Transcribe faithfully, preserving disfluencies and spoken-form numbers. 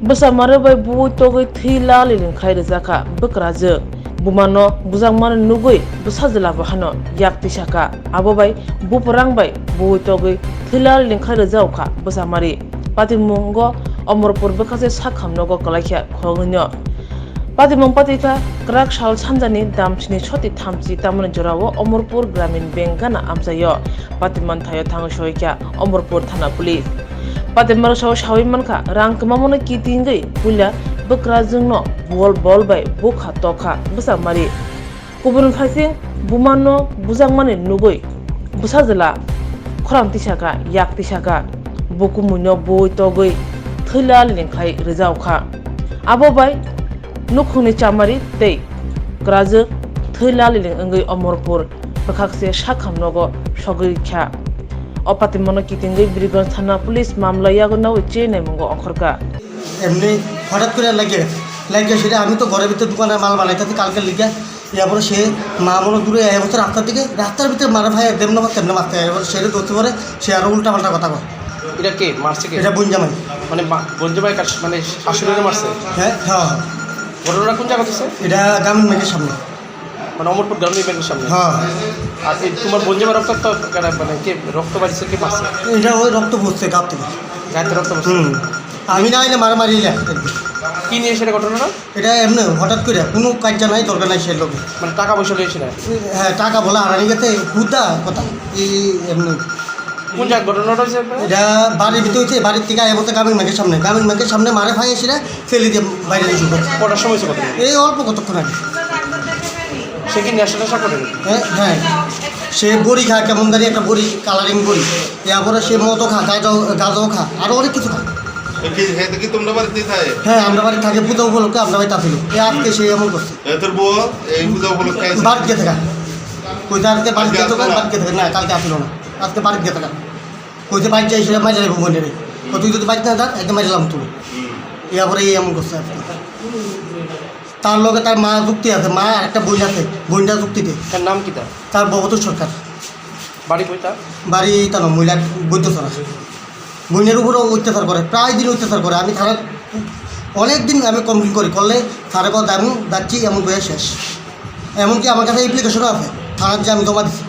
Bwsa mari bai bui togwi thwi laliling khai rijak kha bwkrajwk. Bumano bujakmani nugwi bwsajwla bo hano yak tisa kha. Abo bai buprang bai bui togwi thwi laliling khai rijak kha bwsa mari. Patimungo Omorpur bwkhakse sakham nogo kwlaikha khogwino. Patimung patikha kwrak sal sanjani damsini soti thamchi tamoni jorao Omorpur Gramin Bank gana amchaio. Patimang thaio thangwi soikha Omorpur thana police. Patimang sao sawi mankha rang kwmamono kitingwi puila bwkrajwkno bol bol bai bukha tokha bwsa mari. Kubun phaising bumano bujakmani nugwi bwsajwla khorang tisaka yak tisaka bo kumuino bui togwi thwila lingkhlai rwjaokha. Abo bai nukhungni chamari tei kwrajwk thwila liling wngwi Omorpur bwkhakse sakham nogo sogwi kha. O patimano kitingwi Birigons thana police mamla yago nawi chenai mungo ongkhorkha. এমনি হঠাৎ করে লাগে, লাগে সেটা আমি তো ঘরের ভিতরে দোকানে মাল বানাইতেছি কালকে লিখে। এরপরে সে মা মনে দূরে এসে বসে রাস্তার দিকে, রাস্তার ভিতরে মারা ভাই যেমন মারতে, তেমনি মারতে। এবার সেটা ধরতে পারে, সে আরো উল্টা পাল্টা কথা কয়। এটা কে মারছে কে? এটা বোন জামাই। মানে মা-, বোন জামাই কার-, মানে শাশুড়িরে মারছে? হ্যাঁ, হ্যাঁ, হ্যাঁ। ঘটনাটা কোন জায়গা হচ্ছে? এটা গ্রামীণ ব্যাংকের সামনে। মানে অমরপুর গ্রামীণ ব্যাংকের সামনে? হ্যাঁ। আর এই তোমার বোন জামাই রক্তাক্ত কেন, মানে কে রক্ত বাড়ছে, কে মারছে? এটা ওই রক্ত পড়ছে গা থেকে। গায়ে রক্ত পড়ছে? হুম। আমি না এলে মারামারি ইলে। কি নিয়ে সেটা ঘটনাটা? এটা এমনি হঠাৎ করে, কোনো কাজ নাই, দরকার নাই সে লোকে। মানে টাকা পয়সা নিয়েছে না? হ্যাঁ, টাকা বলে হারানি গেছে, হুদা কথা। এই এমনি। কোন জায়গায় ঘটনাটা হয়েছে আপনার? এটা বাড়ির ভিতরে হয়েছে, বাড়ির থেকে আগে বলতে গ্রামীণ ব্যাংকের সামনে। গ্রামীণ ব্যাংকের সামনে মারে ফাই এসে ফেলে দিয়ে বাইরে নিয়ে চলে গেছে। কটার সময় হয়েছে ঘটনা? এই অল্প কতক্ষণ আগে। সে কি নেশা টেশা করে? হ্যাঁ, হ্যাঁ। সে বড়ি খায়, কেমন জানি একটা বড়ি, কালারিং বড়ি। এরপরে সে মদও খায়, গাঁজাও, গাঁজাও খায়, আরো অনেক কিছু খায়। এ কি, হে তো কি তোমরা বাড়িতে থাকে? হ্যাঁ, আমরা বাড়ি থাকে, পূজা উপলক্ষে আমরা বাড়িতে আসিল। এ আজকে সে এমন করছে। এ তোর বউ এই পূজা উপলক্ষে আছে? বাড়িতে থাকে। কইতে আজকে বাড়িতে আজকে থাকে, আসলো না? বাড়িতে থাকে। না, কালকে আসিল না। আজকে বাড়িতে থাকে। কইতে বাড়িতে এসে মাঝে যাবো মনে নেই। তো তুই যদি বাড়িতে না থাক, একদম মাঝে যাবো তুমি। হুম। এরপরে এই এমন করছে আজকে। তার লগে তার মা যুক্তি আছে, মা আর একটা বোন আছে, বোনটা যুক্তি দেয়। তার নাম কি তার? তার ভবতোষ সরকার। বাড়ি কই তার? বাড়ি তার মহিলা বৈদ্যছড়া। বোনের উপরেও অত্যাচার করে, প্রায় দিন অত্যাচার করে। আমি থানার অনেক দিন আমি কমপ্লেন করি, করলে স্যারে কয়, "যাবো, যাচ্ছি", এমন করে শেষ। এমনকি আমার কাছে অ্যাপ্লিকেশনও আছে, থানার যে আমি জমা দিছি।